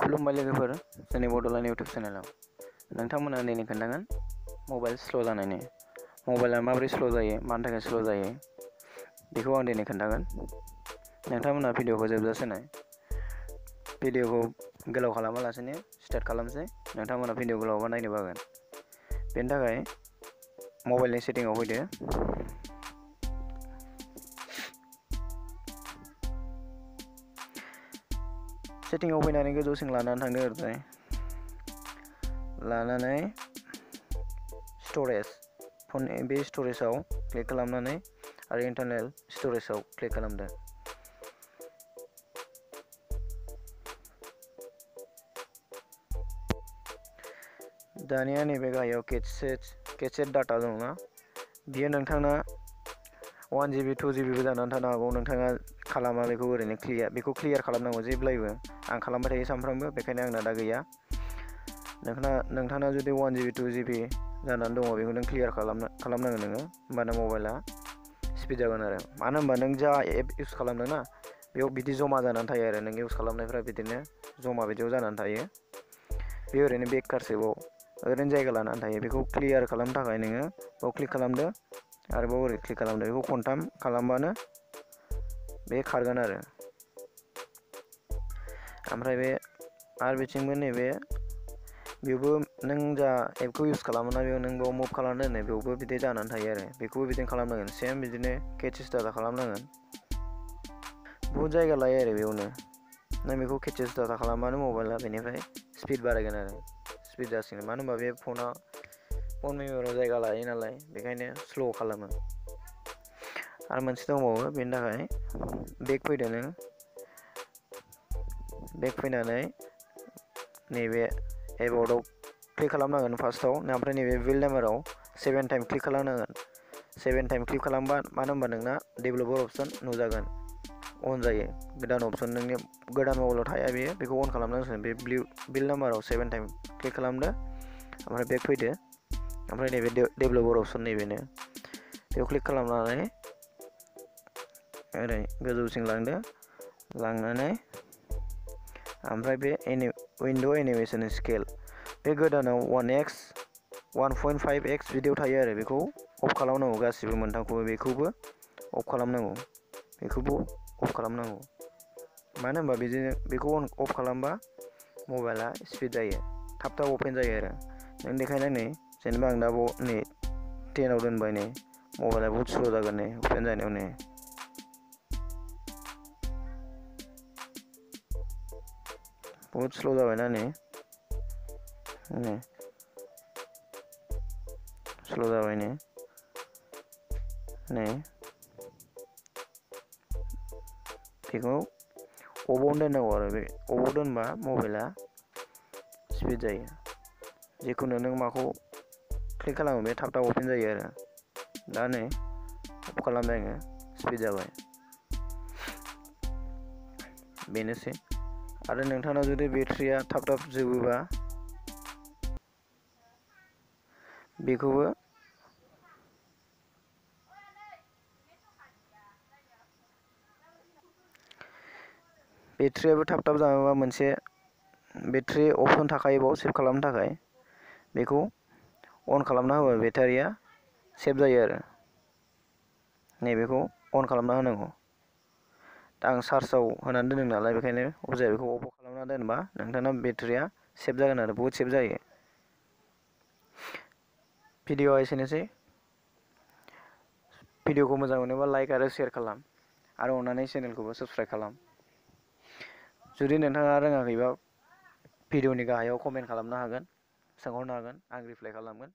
खुलुमबाय लोगोफोर, जोंनि बड'लेण्ड इउटिउब चेनेलाव नोंथांमोना दिनै खोन्थागोन मबाइल स्ल' जानायनि मबाइला माबोरै स्ल' जायो, मानि थाखाय स्ल' जायो बेखौ आं दिनै खोन्थागोन। नोंथांमोना भिडिअखौ जोबजासे नाय। भिडिअखौ गोलाव खालामालासिनो स्टार्ट खालामसै। नोंथांमोना भिडिअ गोलावबा नायनो बागोन। बेनि थाखाय मबाइलनि सेटिंआव फैदो। सेटिंआव फैनानै गोजौसिन लानानै थांदो ओरैजाय। लानानै स्टरेज, फननि बे स्टरेजाव क्लिक खालामनानै आरो इन्टारनेल स्टरेजाव क्लिक खालामदो। दानिया नैबे गाहायाव केटसेट डाटा दंना, बियो नोंथांना 1 GB 2 GB बो जानानै थानो हागौ। नोंथाङा खालामा बेखौ ओरैनो बेखौ क्लियार खालामनांगौ जेब्लायबो। आं खालामबाय थायो सानफ्रामबो, बेखायनो आंना दा गैया। नोंथांना जुदि 1 GB 2 GB जानानै दङ, बेखौ नों क्लियार खालामनांगोन नोङो, होमबाना मबाइला स्पिड जागोन आरो। मानो होनबा नों जा एप इउस खालामदों ना, बेयाव बिदि जमा जानानै थायो आरो। नों इउस खालामनायफ्रा बिदिनो जमा बिदियाव जानानै थायो। बे ओरैनो बेकारसो, ओरैनो जायगा लानानै थायो। बेखौ क्लियार खालामनो थाखाय नोङो बाव क्लिक खालामदो, आरोबाव ओरै क्लिक खालामदो। बेखौ खनथाम खालामबानो बे खारगोन आरो। ओमफ्राय आरो बिथिंबो नैबे बेयावबो नों जा एपखौ इउस खालामोना, बेयाव नों बाव मुभ खालामना दोनो, बेयावबो बिदि जानानै थायो आरो। बेखौबो बिदिनो खालामनांगोन, सेम बिदिनो केटसेट डाटा खालामनांगोन। बहुद जायगा लायो आरो बेयावनो। नों बेखौ केटसेट डाटा खालामबानो मबाइला बेनिफ्राय स्पिड बारायगोन आरो, स्पिड जासिगोन। मानो होनबा बे फन मेम'रियाव जायगा लायो नालाय, बेखायनो स्ल' खालामो। आरो मोनसे दंबावो, बेनि थाखाय बेक फैदो नों। बेक फैनानै नैबे एबाउटआव क्लिक खालामनांगोन फार्स्टआव, ओमफ्राय नैबे बिल्ड नाम्बाराव 7 टाइम क्लिक खालामनांगोन। 7 टाइम क्लिक खालामबा, मानो होनबा नोंना डेभेलपर अप्सन नुजागोन, अन जायो। गोदान अप्सन, नोंनि गोदान मबाइलाव थाया बेयो, बेखौ अन खालामनांसिगोन। बे बिल्ड नाम्बाराव 7 टाइम क्लिक खालामदो, ओमफ्राय बेक फैदो, ओमफ्राय नैबे डेभेलपर अप्सन नैबेनो, बेयाव क्लिक खालामनानै ओरै गोजौसिन लांनानै ओमफ्राय बे उइन्ड' एनिमेसन स्केल, बे गोदानाव 1x 1.5x बिदियाव थायो आरो। बेखौ अफ खालामनांगौ, गासिबो मोनथामखौबो। बेखौबो अफ खालामनांगौ, बेखौबो अफ खालामनांगौ। मानो होनबा बिदिनो बेखौ अफ खालामबा मबाइला स्पिड जायो, थाब अपेन जायो आरो। नों देखायना नै, जेनेबा आं दा नै 10आव दोनबाय, नै मबाइला बहुद स्ल' जागोन नै अपेन जानायाव। नै बहुद स्ल' जाबायना, नै स्ल' जाबाय। नै बेखौ अफआवनो दोननांगौ आरो। बे अफआव दोनबा मबाइला स्पिड जायो। जिखुनु नों माखौ क्लिक खालामो बे थाब अपेन जायो आरो। दा नै अफ खालामबाय आङो, स्पिड जाबाय। बेनोसै। आरो नोंथांनाव जुदि बेटारिया थाब जोबोबा, बेखौबो बेटारियाबो थाब जाबोबा मोनसे बेटारि अपसन थाखायो बाव सेभ खालामनो थाखाय। बेखौ अन खालामना होबा बेटारिया सेभ जायो आरो। नैबेखौ अन खालामना होनांगौ। दा आं चार्जआव होनानै दोनदों नालाय, बेखायनो अफ जायो। बेखौ अफ खालामना दोनबा नोंथांना बेटारिया सेभ जागोन आरो, बहुद सेभ जायो। भिडिअआ एसेनोसै। भिडिअखौ मोजां मोनोबा लाइक आरो शेयार खालाम, आरो अननानै चेनेलखौबो साबस्क्राइब खालाम। जुदि नोंथाङा रोङाखैबा भिडिअनि गाहायाव कमेन्ट खालामनो हागोन, सोंहरनो हागोन, आं रिप्लाइ खालामगोन।